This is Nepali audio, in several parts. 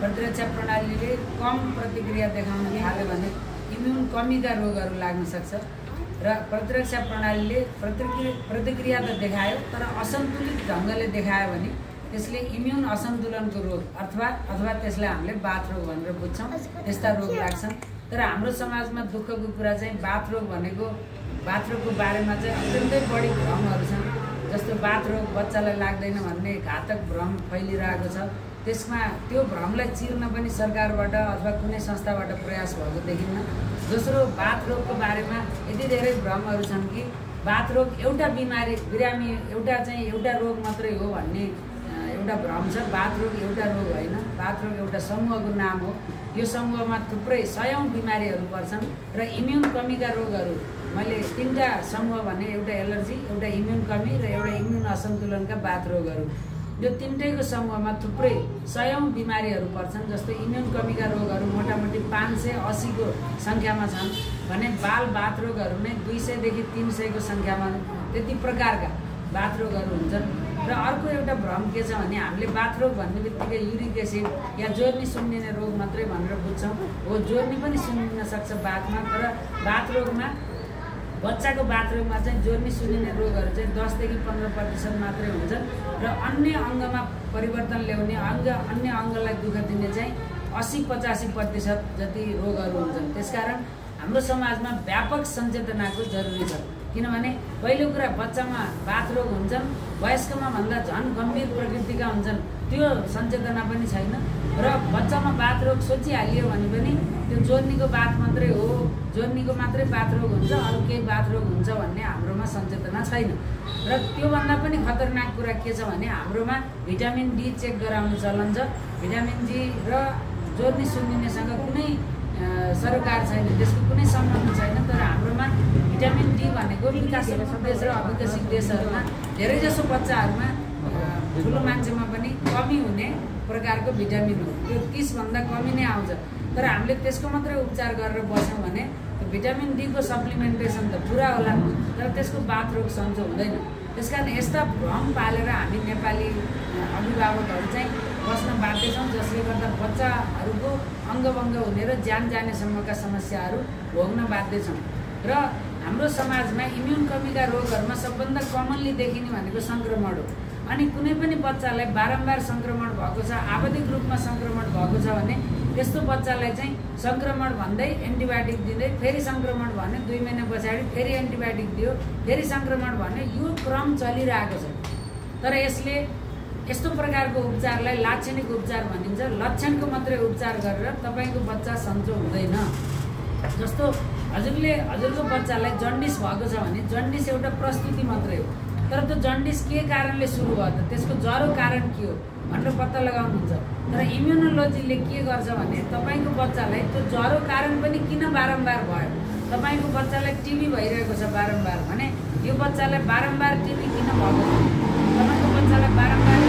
प्रतिरक्षा प्रणालीले कम प्रतिक्रिया देखाउन थाल्यो भने इम्युन कमीका रोगहरू लाग्न सक्छ र प्रतिरक्षा प्रणालीले प्रतिक्रिया त देखायो तर असन्तुलित ढङ्गले देखायो भने त्यसले इम्युन असन्तुलनको रोग अथवा त्यसलाई हामीले बाथ रोग भनेर बुझ्छौँ। त्यस्ता रोग लाग्छन्। तर हाम्रो समाजमा दुःखको कुरा चाहिँ बाथ रोगको बारेमा चाहिँ अत्यन्तै बढी भ्रमहरू छन्। जस्तो बाथ रोग बच्चालाई लाग्दैन भन्ने घातक भ्रम फैलिरहेको छ। त्यसमा त्यो भ्रमलाई चिर्न पनि सरकारबाट अथवा कुनै संस्थाबाट प्रयास भएको देखिन्न। दोस्रो, बाथ रोगको बारेमा यति धेरै भ्रमहरू छन् कि बाथ रोग एउटा बिमारी बिरामी एउटा रोग मात्रै हो भन्ने एउटा भ्रम छ। बाथ रोग एउटा रोग होइन, बाथ रोग एउटा समूहको नाम हो। यो समूहमा थुप्रै सयौं बिमारीहरू पर्छन् र इम्युन कमीका रोगहरू मैले 3टा समूह भने, एउटा एलर्जी, एउटा इम्युन कमी र एउटा इम्युन असन्तुलनका बाथ रोगहरू। यो 3टैको समूहमा थुप्रै सयौं बिमारीहरू पर्छन्। जस्तो इम्युन कमीका रोगहरू मोटामोटी 580 को सङ्ख्यामा छन् भने बाल बाथ रोगहरू नै 200 देखि 300 को सङ्ख्यामा त्यति प्रकारका बाथ रोगहरू हुन्छन्। र अर्को एउटा भ्रम के छ भने हामीले बाथ रोग भन्ने बित्तिकै युरिक एसिड या जोर्नी सुन्निने रोग मात्रै भनेर बुझ्छौँ। हो, जोर्नी पनि सुन्निन सक्छ बाथमा, तर बाथ रोगमा बच्चाको बाथ रोगमा चाहिँ जोर्नी सुन्निने रोगहरू चाहिँ 10 देखि 15% मात्रै हुन्छन् र अन्य अङ्गमा परिवर्तन ल्याउने अन्य अङ्गलाई दुःख दिने चाहिँ 80-85% जति रोगहरू हुन्छन्। त्यसकारण हाम्रो समाजमा व्यापक सचेतनाको जरुरी छ। किनभने पहिलो कुरा, बच्चामा बाथ रोग हुन्छन्, वयस्कमा भन्दा झन् गम्भीर प्रकृतिका हुन्छन्, त्यो सचेतना पनि छैन। र बच्चामा बाथ रोग सोचिहालियो भने पनि त्यो जोर्नीको बाथ मात्रै हो, जोर्नीको मात्रै बाथ रोग हुन्छ, अरू केही बाथ रोग हुन्छ भन्ने हाम्रोमा सचेतना छैन। र त्योभन्दा पनि खतरनाक कुरा के छ भने हाम्रोमा भिटामिन डी चेक गराउने चलन छ। भिटामिन डी र जोर्नी सुन्निनेसँग कुनै सरोकार छैन, त्यसको कुनै सम्बन्ध छैन। तर हाम्रोमा भिटामिन डी भनेको विकासशील देश र अविकसित देशहरूमा धेरैजसो बच्चाहरूमा ठुलो मान्छेमा पनि कमी हुने प्रकारको भिटामिन हो। त्यो 30 भन्दा कमी नै आउँछ। तर हामीले त्यसको मात्रै उपचार गरेर बस्यौँ भने भिटामिन डी को सप्लिमेन्टेसन त पुरा होला, तर त्यसको बाथ रोग सन्चो हुँदैन। त्यसकारण यस्ता भ्रम पालेर हामी नेपाली अभिभावकहरू चाहिँ बस्न बाध्य छौँ, जसले गर्दा बच्चाहरूको अङ्गभङ्ग हुने र ज्यान जानेसम्मका समस्याहरू भोग्न बाध्य छौँ। र हाम्रो समाजमा इम्युन कमीका रोगहरूमा सबभन्दा कमनली देखिने भनेको सङ्क्रमण हो। अनि कुनै पनि बच्चालाई बारम्बार सङ्क्रमण भएको छ, आवधिक रूपमा सङ्क्रमण भएको छ भने त्यस्तो बच्चालाई चाहिँ सङ्क्रमण भन्दै एन्टिबायोटिक दिँदै फेरि सङ्क्रमण भन्यो, 2 महिना पछाडि फेरि एन्टिबायोटिक दियो, फेरि सङ्क्रमण भन्यो, यो क्रम चलिरहेको छ। तर यसले यस्तो प्रकारको उपचारलाई लाक्षणिक उपचार भनिन्छ। लक्षणको मात्रै उपचार गरेर तपाईँको बच्चा सन्चो हुँदैन। जस्तो हजुरको बच्चालाई जन्डिस भएको छ भने जन्डिस एउटा प्रस्तुति मात्रै हो, तर त्यो जन्डिस के कारणले सुरु भयो त, त्यसको जरो कारण के हो भनेर पत्ता लगाउनुहुन्छ। तर इम्युनोलोजीले के गर्छ भने तपाईँको बच्चालाई त्यो जरो कारण पनि किन बारम्बार भयो, तपाईँको बच्चालाई टिबी भइरहेको छ बारम्बार भने यो बच्चालाई बारम्बार टिबी किन भएको छ, तपाईँको बच्चालाई बारम्बार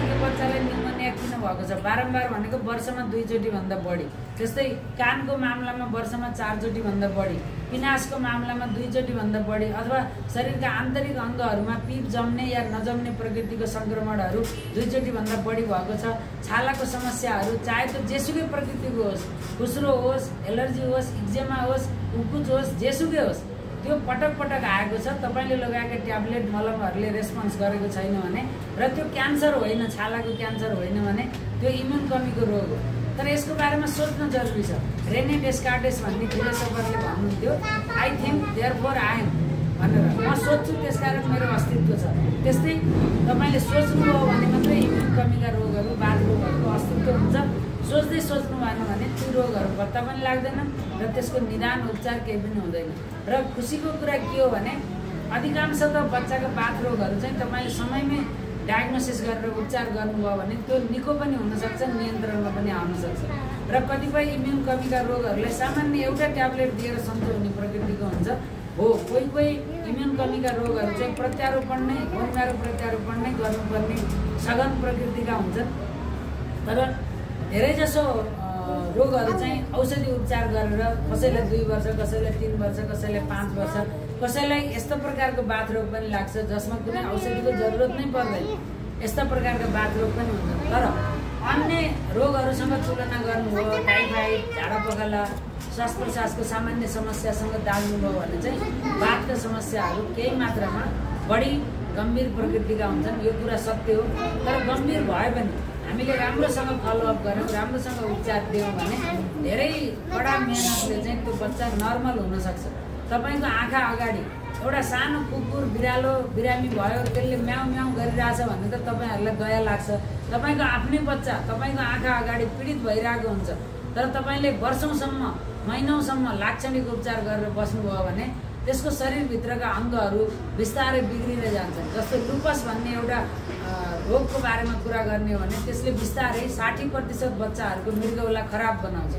यो बच्चालाई निमोनिया किन भएको छ, बारम्बार भनेको वर्षमा 2 चोटि भन्दा बढी। त्यस्तै कानको मामलामा वर्षमा 4 चोटि भन्दा बढी, पिनासको मामलामा 2 चोटि भन्दा बढी, अथवा शरीरका आन्तरिक अङ्गहरूमा पिप जम्ने या नजम्ने प्रकृतिको सङ्क्रमणहरू 2 चोटि भन्दा बढी भएको छ। छालाको समस्याहरू चाहे त्यो जेसुकै प्रकृतिको होस्, खुस्रो होस्, एलर्जी होस्, इक्जेमा होस्, उकुच होस्, जेसुकै होस्, त्यो पटक पटक आएको छ। तपाईँले लगाएका ट्याब्लेट मलमहरूले रेस्पोन्स गरेको छैन भने र त्यो क्यान्सर होइन, छालाको क्यान्सर होइन भने त्यो इम्युन कमीको रोग हो। तर यसको बारेमा सोच्न जरुरी छ। रेने डेस्कार्टेस भन्ने फिलोसोफरले भन्नुहुन्थ्यो, I think therefore I am भनेर। म सोच्छु त्यसकारण मेरो अस्तित्व छ। त्यस्तै तपाईँले सोच्नुभयो भने मात्रै इम्युन कमीका रोगहरू, बाथ रोगहरूको अस्तित्व हुन्छ। सोच्नु भएन भने ती रोगहरू पत्ता पनि लाग्दैन र त्यसको निदान उपचार केही पनि हुँदैन। र खुसीको कुरा के हो भने अधिकांशतः बच्चाको बाथ रोगहरू चाहिँ तपाईँले समयमै डायग्नोसिस गरेर उपचार गर्नुभयो भने त्यो निको पनि हुनसक्छ, नियन्त्रणमा पनि आउन सक्छ। र कतिपय इम्युन कमीका रोगहरूलाई सामान्य एउटा ट्याब्लेट दिएर सन्चो हुने प्रकृतिको हुन्छ। हो, कोही इम्युन कमीका रोगहरू चाहिँ प्रत्यारोपण नै, बोनम्यारो प्रत्यारोपण नै गर्नुपर्ने सघन प्रकृतिका हुन्छन्। तर धेरैजसो रोगहरू चाहिँ औषधि उपचार गरेर कसैलाई 2 वर्ष, कसैलाई 3 वर्ष, कसैलाई 5 वर्ष, कसैलाई यस्तो प्रकारको बाथ रोग पनि लाग्छ जसमा कुनै औषधिको जरुरत नै पर्दैन। यस्ता प्रकारका बाथ रोग पनि हुन्छन्। तर अरूसँग तुलना गर्नुभयो, टाइफाइड, झाडापखाला, श्वास प्रश्वासको सामान्य समस्यासँग दाज्नुभयो भने चाहिँ बाथका समस्याहरू केही मात्रामा बढी गम्भीर प्रकृतिका हुन्छन्। यो कुरा सत्य हो। तर गम्भीर भए पनि हामीले राम्रोसँग फलोअप गऱ्यौँ, राम्रोसँग उपचार दियौँ भने धेरै कडा मेहनतले चाहिँ त्यो बच्चा नर्मल हुनसक्छ। तपाईँको आँखा अगाडि एउटा सानो कुकुर बिरालो बिरामी भयो, त्यसले म्याउ म्याउ गरिरहेछ भने त तपाईँहरूलाई दया लाग्छ। तपाईँको आफ्नै बच्चा तपाईँको आँखा अगाडि पीडित भइरहेको हुन्छ, तर तपाईँले वर्षौँसम्म महिनौसम्म लाक्षणिक उपचार गरेर बस्नुभयो भने त्यसको शरीरभित्रका अङ्गहरू बिस्तारै बिग्रिँदै जान्छन्। जस्तो लुपस भन्ने एउटा रोगको बारेमा कुरा गर्ने हो भने त्यसले बिस्तारै 60% बच्चाहरूको मृगौला खराब बनाउँछ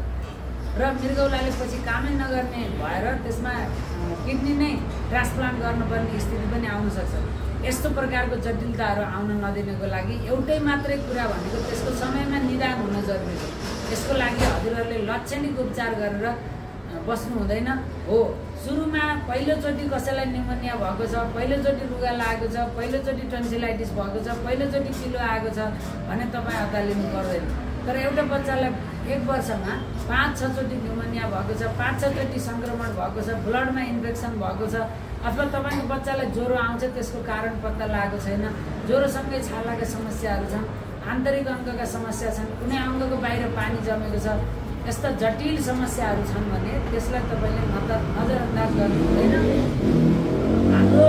र मृगौलाले पछि कामै नगर्ने भएर त्यसमा किडनी नै ट्रान्सप्लान्ट गर्नुपर्ने स्थिति पनि आउन सक्छ। यस्तो प्रकारको जटिलताहरू आउन नदिनको लागि एउटै मात्रै कुरा भनेको त्यसको समयमा निदान हुन जरुरी छ। यसको लागि हजुरहरूले लक्षणिक उपचार गरेर बस्नु हुँदैन हो। सुरुमा पहिलोचोटि कसैलाई निमोनिया भएको छ, पहिलोचोटि रुगा लागेको छ, पहिलोचोटि टन्सिलाइटिस भएको छ, पहिलोचोटि पिलो आएको छ भने तपाईँ अतालिनु पर्दैन। तर एउटा बच्चालाई 1 वर्षमा 5-6 चोटि निमोनिया भएको छ, 5-6 चोटि सङ्क्रमण भएको छ, ब्लडमा इन्फेक्सन भएको छ, अथवा तपाईँको बच्चालाई ज्वरो आउँछ, त्यसको कारण पत्ता लागेको छैन, ज्वरोसँगै छालाका समस्याहरू छन्, आन्तरिक अङ्गका समस्या छन्, कुनै अङ्गको बाहिर पानी जमेको छ, यस्ता जटिल समस्याहरू छन् भने त्यसलाई तपाईँले नजरअन्दाज गर्नु हुँदैन। हाम्रो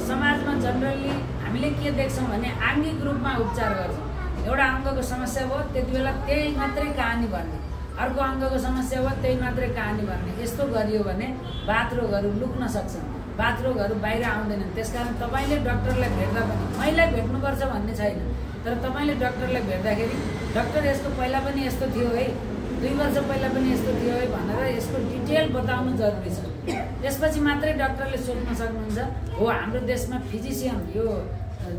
समाजमा जनरली हामीले के देख्छौँ भने आङ्गिक रूपमा उपचार गर्छौँ। एउटा अङ्गको समस्या भयो त्यति बेला त्यही मात्रै कहानी भन्ने, अर्को अङ्गको समस्या भयो त्यही मात्रै कहानी भन्ने। यस्तो गरियो भने बाथ रोगहरू लुक्न सक्छन्, बाथ रोगहरू बाहिर आउँदैनन्। त्यसकारण तपाईँले डक्टरलाई भेट्दा पनि मैलाई भेट्नुपर्छ भन्ने छैन, तर तपाईँले डक्टरलाई भेट्दाखेरि डक्टर यसको पहिला पनि यस्तो थियो है, 2 वर्ष पहिला पनि यस्तो थियो है भनेर यसको डिटेल बताउनु जरुरी छ। त्यसपछि मात्रै डक्टरले सोध्न सक्नुहुन्छ। हो, हाम्रो देशमा फिजिसियन यो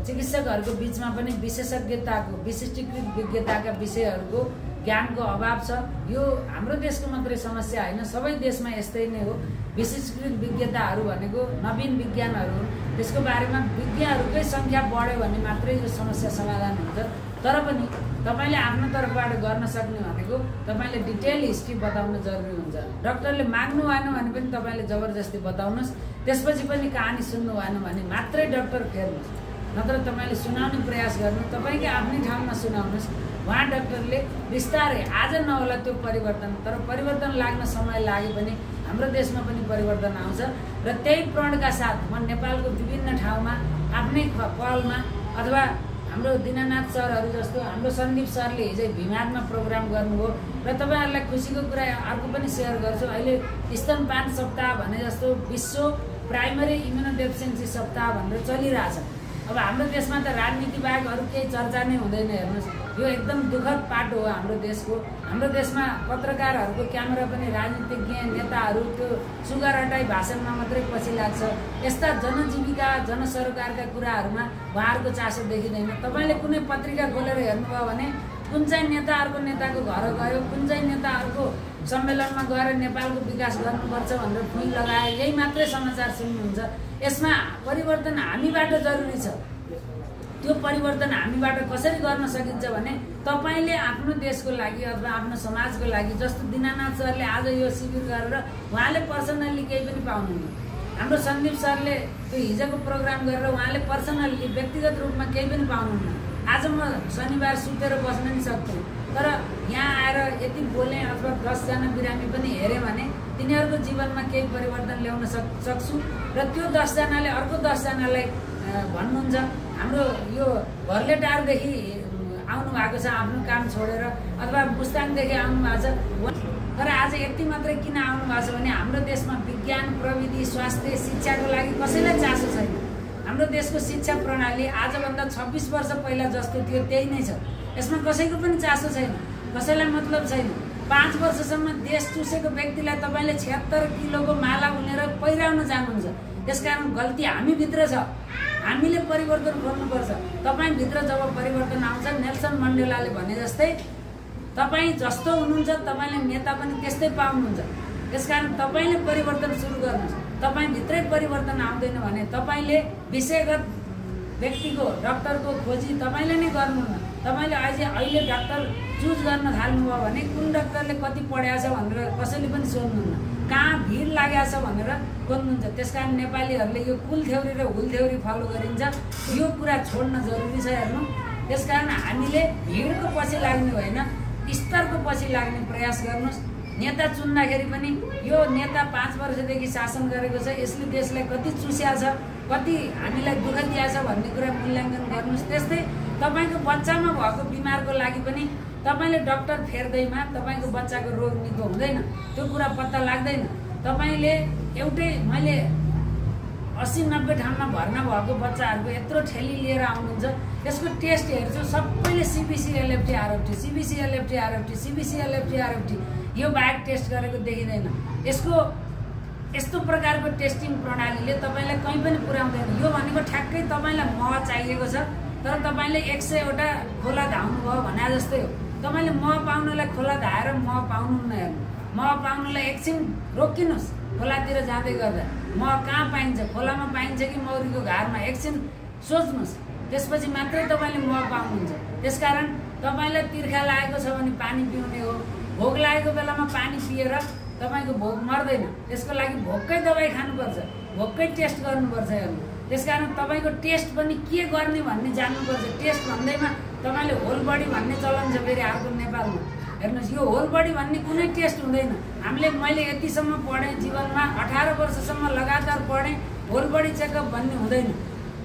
चिकित्सकहरूको बिचमा पनि विशेषज्ञताको विशिष्टीकृत विज्ञताका विषयहरूको ज्ञानको अभाव छ। यो हाम्रो देशको मात्रै समस्या होइन, सबै देशमा यस्तै नै हो। विशिष्टीकृत विज्ञताहरू भनेको नवीन विज्ञानहरू हुन्, त्यसको बारेमा विज्ञहरूकै सङ्ख्या बढ्यो भने मात्रै यो समस्या समाधान हुन्छ। तर पनि तपाईँले आफ्नो तर्फबाट गर्न सक्ने भनेको तपाईँले डिटेल हिस्ट्री बताउन जरुरी हुन्छ। डक्टरले माग्नु भएन भने पनि तपाईँले जबरजस्ती बताउनुहोस्। त्यसपछि पनि कहानी सुन्नु भएन भने मात्रै डक्टर फेर्नुहोस्, नत्र तपाईँले सुनाउने प्रयास गर्नु, तपाईँकै आफ्नै ठाउँमा सुनाउनुहोस्। उहाँ डक्टरले बिस्तारै आज नहोला त्यो परिवर्तन, तर परिवर्तन लाग्न समय लागे पनि हाम्रो देशमा पनि परिवर्तन आउँछ। र त्यही प्रणका साथ म नेपालको विभिन्न ठाउँमा आफ्नै पहलमा अथवा हाम्रो दिनानाथ सरहरू जस्तो हाम्रो सन्दीप सरले हिजो भिमारमा प्रोग्राम गर्नुभयो र तपाईँहरूलाई खुसीको कुरा अर्को पनि सेयर गर्छु। अहिले स्तनपान सप्ताह भने जस्तो विश्व प्राइमरी इम्युनोडेफिसियन्सी सप्ताह भनेर चलिरहेछ। अब हाम्रो देशमा त राजनीति बाहेक अरू केही चर्चा नै हुँदैन। हेर्नुहोस्, यो एकदम दुःखद पाटो हो हाम्रो देशको। हाम्रो देशमा पत्रकारहरूको क्यामेरा पनि राजनीतिज्ञ नेताहरू त्यो सुगर हटाई भाषणमा मात्रै पछि लाग्छ। यस्ता जनजीविका जनसरोकारका कुराहरूमा उहाँहरूको चासो देखिँदैन। तपाईँले कुनै पत्रिका खोलेर हेर्नुभयो भने कुन चाहिँ नेता अर्को नेताको घर गयो, कुन चाहिँ नेता अर्को सम्मेलनमा गएर नेपालको विकास गर्नुपर्छ भनेर फुल लगाए, यही मात्रै समाचार सुन्नुहुन्छ। यसमा परिवर्तन हामीबाट जरुरी छ। त्यो परिवर्तन हामीबाट कसरी गर्न सकिन्छ भने तपाईँले आफ्नो देशको लागि अथवा आफ्नो समाजको लागि, जस्तो दिनानाथ सरले आज यो शिविर गरेर उहाँले पर्सनल्ली केही पनि पाउनुहुन्न। हाम्रो सन्दीप सरले त्यो हिजोको प्रोग्राम गरेर उहाँले पर्सनल्ली व्यक्तिगत रूपमा केही पनि पाउनुहुन्न। आज म शनिबार सुतेर बस्न नि सक्छु, तर यहाँ आएर यति बोले अथवा 10 जना बिरामी पनि हेऱ्यो भने तिनीहरूको जीवनमा केही परिवर्तन ल्याउन सक्छु। र त्यो 10 जनाले अर्को 10 जनालाई भन्नुहुन्छ हाम्रो यो घरलेटारदेखि आउनु भएको छ आफ्नो काम छोडेर, अथवा मुस्ताङदेखि आउनु भएको छ। तर आज यति मात्रै किन आउनु भएको छ भने हाम्रो देशमा विज्ञान प्रविधि स्वास्थ्य शिक्षाको लागि कसैलाई चासो छैन। हाम्रो देशको शिक्षा प्रणाली आजभन्दा 26 वर्ष पहिला जस्तो थियो त्यही नै छ। यसमा कसैको पनि चासो छैन, कसैलाई मतलब छैन। 5 वर्षसम्म देश चुसेको व्यक्तिलाई तपाईँले 76 किलोको माला उनेर पहिराउन जानुहुन्छ। त्यसकारण गल्ती हामीभित्र छ, हामीले परिवर्तन गर्नुपर्छ। तपाईँभित्र जब परिवर्तन आउँछ, नेल्सन मण्डेलाले भने जस्तै तपाईँ जस्तो हुनुहुन्छ तपाईँले नेता पनि त्यस्तै पाउनुहुन्छ। त्यसकारण तपाईँले परिवर्तन सुरु गर्नुहोस्। तपाईँभित्रै परिवर्तन आउँदैन भने तपाईँले विषयगत व्यक्तिको डक्टरको खोजी तपाईँले नै गर्नुहुन्न। तपाईले अहिले डाक्टर चुज गर्न थाल्नुभयो भने कुन डाक्टरले कति पढाएको छ भनेर कसैले पनि सोध्नुहुन्न, कहाँ भिड लागेको छ भनेर खोज्नुहुन्छ। त्यसकारण नेपालीहरूले यो कुल थ्योरी र हुल थ्योरी फलो गरिन्छ, यो कुरा छोड्न जरुरी छ हेर्नु। त्यसकारण हामीले भिडको पछि लाग्ने होइन, स्तरको पछि लाग्ने प्रयास गर्नुहोस्। नेता चुन्दाखेरि पनि यो नेता 5 वर्षदेखि शासन गरेको छ, यसले देशलाई कति चुस्या छ, कति हामीलाई दुःख दिया छ भन्ने कुरा मूल्याङ्कन गर्नुहोस्। त्यस्तै तपाईको बच्चामा भएको बिमारको लागि पनि तपाईले डाक्टर फेर्दैमा तपाईको बच्चाको रोग निको हुँदैन, त्यो कुरा पत्ता लाग्दैन। तपाईले एउटै मैले 80-90 ठाउँमा भर्ना भएको बच्चाहरूको यत्रो ठेली लिएर आउनुहुन्छ, यसको टेस्ट हेर्छु सबैले CBC LFT RFT CBC LFT RFT CBC LFT RFT यो बाहेक टेस्ट गरेको देखिँदैन। यसको यस्तो प्रकारको टेस्टिङ प्रणालीले तपाईलाई कहीँ पनि पुर्याउँदैन। यो भनेको ठ्याक्कै तपाईलाई मह चाहिएको छ, तर तपाईले 100 वटा खोला धाउनु भयो भने जस्तै हो। तपाईले मह पाउनलाई खोला धाएर मह पाउनुहुन्न। हेर्नु, मह पाउनलाई एकछिन रोकिनुहोस्, खोलातिर जाँदै गर्दा मह कहाँ पाइन्छ, खोलामा पाइन्छ कि मौरीको घारमा, एकछिन सोच्नुहोस्, त्यसपछि मात्रै तपाईले मह पाउनुहुन्छ। त्यसकारण तपाईलाई तिर्खा लागेको छ भने पानी पिउने हो, भोक लागेको बेलामा पानी पिएर तपाईको भोक मर्दैन। त्यसको लागि भोककै दबाई खानुपर्छ, भोककै टेस्ट गर्नुपर्छ। हेर्नु, त्यसकारण तपाईको टेस्ट पनि के गर्ने भन्ने जान्नुपर्छ। टेस्ट भन्दैमा तपाईले होल बडी भन्ने चलन छ फेरि अर्को नेपालमा। हेर्नुहोस्, यो होल बडी भन्ने कुनै टेस्ट हुँदैन। मैले यतिसम्म पढेँ जीवनमा, 18 वर्षसम्म लगातार पढेँ, होल बडी चेकअप भन्ने हुँदैन।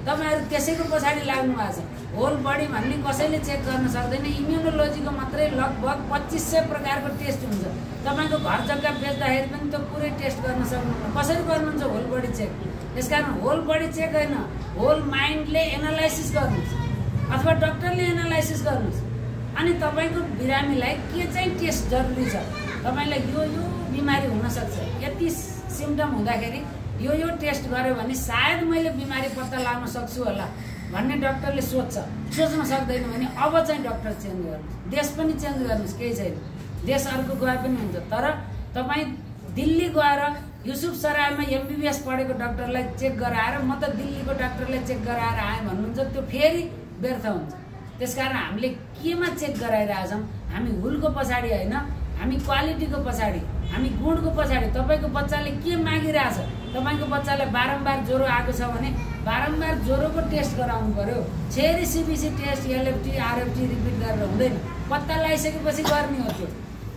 तपाईहरु त्यसैको पछाडि लाग्नु भएको छ। होल बडी भन्ने कसैले चेक गर्न सक्दैन। इम्युनोलोजीको मात्रै लगभग 2500 प्रकारको टेस्ट हुन्छ। तपाईको घर जग्गा बेच्दाखेरि पनि त्यो पुरै टेस्ट गर्न सक्नुहुन्न। कसरी गर्नुहुन्छ होल बडी चेक? त्यसकारण होल बडी चेक होइन, होल माइन्डले एनालाइसिस गर्नुहोस् अथवा डाक्टरले एनालाइसिस गर्नुहोस्। अनि तपाईको बिरामीलाई के चाहिँ टेस्ट जरुरी छ, तपाईलाई यो बिमारी हुन सक्छ, यति सिम्पटम हुँदाखेरि यो टेस्ट गर्यो भने सायद मैले बिमारी पत्ता लाग्न सक्छु होला भन्ने डाक्टरले सोच्न सक्दैन भने अब चाहिँ डाक्टर चेन्ज गर्नुहोस्, देश पनि चेन्ज गर्नुहोस्, केही छैन। देश अर्को गए पनि हुन्छ, तर तपाई दिल्ली गएर युसुफ सरायमा एमबीबीएस पढेको डाक्टरलाई चेक गराएर म त दिल्लीको डाक्टरलाई चेक गराएर आएँ भन्नुहुन्छ, त्यो फेरि व्यर्थ हुन्छ। त्यसकारण हामीले केमा चेक गराइरहेछौँ? हामी हुलको पछाडि होइन, हामी क्वालिटीको पछाडि, हामी गुणको पछाडि। तपाईको बच्चाले के मागिरहेछ? तपाईको बच्चालाई बारम्बार ज्वरो आएको छ भने बारम्बार ज्वरोको टेस्ट गराउनु पर्यो। फेरि CBC test, LFT RFT repeat गरेर हुँदैन। पत्ता लगाइसकेपछि गर्ने हो। त्यो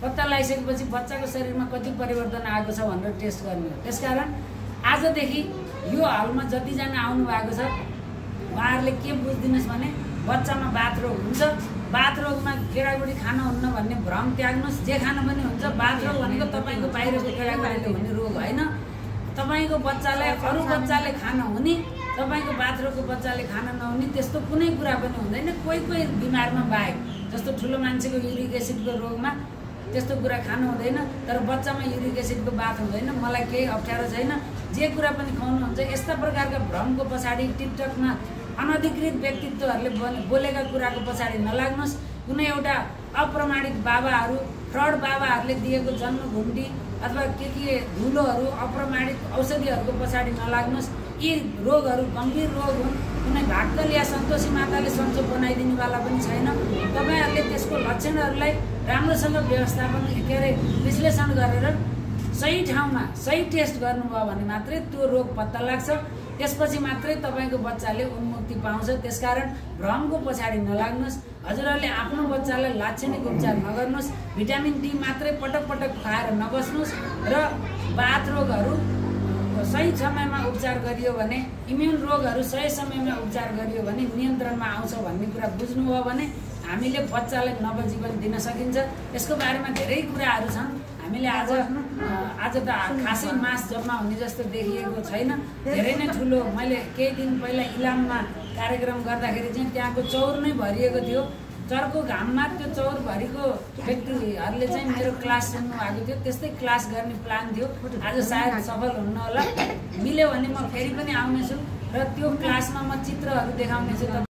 पत्ता लगाइसकेपछि बच्चाको शरीरमा कति परिवर्तन आएको छ भनेर टेस्ट गर्ने हो। त्यसकारण आजदेखि यो हलमा जतिजना आउनु भएको छ उहाँहरूले के बुझिदिनुहोस् भने बच्चामा बाथरोग हुन्छ, बाथरोगमा केडागुडी खान हुन्न भन्ने भ्रम त्याग्नुहोस्। जे खान पनि हुन्छ। बाथरोग भनेको तपाईँको बाहिरको केडागुडीले हुने रोग होइन। तपाईँको बच्चालाई अरू बच्चाले खान हुने, तपाईँको बाथरोगको बच्चाले खान नहुने त्यस्तो कुनै कुरा पनि हुँदैन। कोही बिमारमा बाहेक, जस्तो ठुलो मान्छेको युरिक एसिडको रोगमा त्यस्तो कुरा खानु हुँदैन, तर बच्चामा युरिक एसिडको बात हुँदैन। मलाई केही अप्ठ्यारो छैन, जे कुरा पनि खुवाउनुहुन्छ। यस्ता प्रकारका भ्रमको पछाडि टिकटकमा अनधिकृत व्यक्तित्वहरूले बोलेका कुराको पछाडि नलाग्नुहोस्। कुनै एउटा अप्रमाणित बाबाहरू, फ्रड बाबाहरूले दिएको जन्मघुण्डी अथवा के धुलोहरू, अप्रमाणित औषधिहरूको पछाडि नलाग्नुहोस्। यी रोगहरू गम्भीर रोग हुन्। कुनै भाक्कल या सन्तोषी माताले सन्चो बनाइदिनेवाला पनि छैन। तपाईँहरूले त्यसको लक्षणहरूलाई राम्रोसँग व्यवस्थापन विश्लेषण गरेर सही ठाउँमा सही टेस्ट गर्नुभयो भने मात्रै त्यो रोग पत्ता लाग्छ। त्यसपछि मात्रै तपाईँको बच्चाले उन्मुक्ति पाउँछ। त्यसकारण भ्रमको पछाडि नलाग्नुहोस्। हजुरहरूले आफ्नो बच्चालाई लाक्षणिक उपचार नगर्नुहोस्। भिटामिन डी मात्रै पटक पटक खुवाएर नबस्नुहोस् र बाथ रोगहरू सही समयमा उपचार गरियो भने, इम्युन रोगहरू सही समयमा उपचार गरियो भने नियन्त्रणमा आउँछ भन्ने कुरा बुझ्नुभयो भने हामीले बच्चालाई नवजीवन दिन सकिन्छ। यसको बारेमा धेरै कुराहरू छन्। हामीले आज त खासै मास जम्मा हुने जस्तो देखिएको छैन। धेरै नै ठुलो, मैले केही दिन पहिला इलाममा कार्यक्रम गर्दाखेरि चाहिँ त्यहाँको चौर नै भरिएको थियो। चर्को घाममा त्यो चौरभरिको व्यक्तिहरूले चाहिँ मेरो क्लास सुन्नु भएको थियो। त्यस्तै क्लास गर्ने प्लान थियो। आज सायद सफल हुन्न होला। मिल्यो भने म फेरि पनि आउनेछु र त्यो क्लासमा म चित्रहरू देखाउनेछु।